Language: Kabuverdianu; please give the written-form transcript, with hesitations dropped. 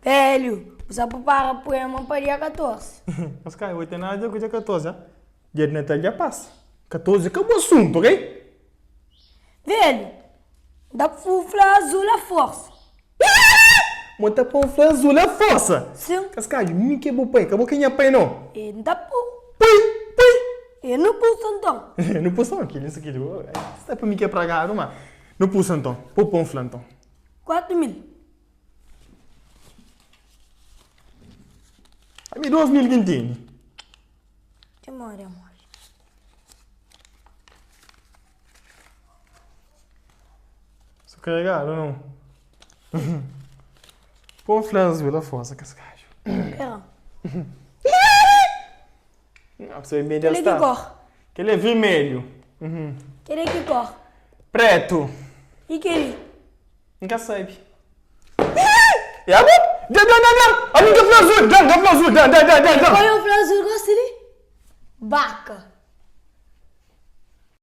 Velho, bu sa prepara poema pa dia 14. Mas kai, oi ten nada a ver ku dia 14, ah. Dia di Natal dja pasa. 14 ka bu asuntu, ok? Velho, da pu fla azul a forsa. Mo ta pon fla azul a forsa? Sim. Kaskadju, mi ki é bu pai, ka bo ki é nha pai no. E N ta pu. Pui, pui. E nu pusa nton. Nu pusa nton, kel li, kel li, sta pa mi ki é pragadu ma. Nu pusa nton, po pon fla nton. 4000. Ami 2000 ki N tene. Dja more amor. Só carregado ou não? Pô flor azul a força com esse gajo. Pera. Não, você me Aquele que cor? Aquele é vermelho. Uhum. Aquele que cor? Preto. E aquele? Nunca sabe. É bom? Dá, dá, dá, dá. A minha flor azul, dá, dá flor azul, dá, dá, dá, dá. Qual é o flor azul gosta de? Vaca.